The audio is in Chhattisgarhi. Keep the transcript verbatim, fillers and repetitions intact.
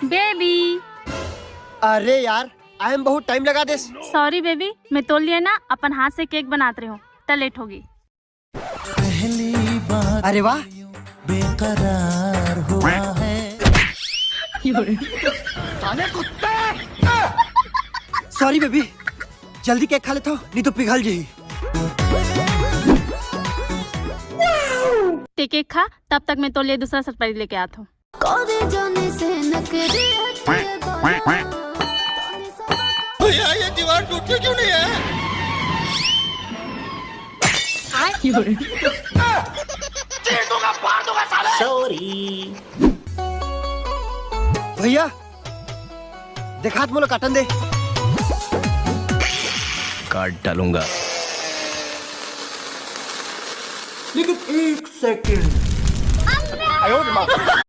बेबी। अरे यार, आई एम बहुत टाइम लगा देस। सॉरी बेबी, मैं तोर लिए ना अपन हाथ से केक बनात रहे हूँ, त लेट होगी। पहली बार अरे वाह, बेकरार हुआ है। सॉरी बेबी, जल्दी केक खा लेता हूँ, नहीं तो पिघल जाई। ते केक खा, तब तक मैं तोर लिए दूसरा सरप्राइज लेके आत हूँ। करे जाने से नखरे हटिए बाबा। भैया, ये दीवार टूटती क्यों नहीं है? भैया, देखात मोला काटन दे। काट डालूंगा। लेकिन एक सेकंड।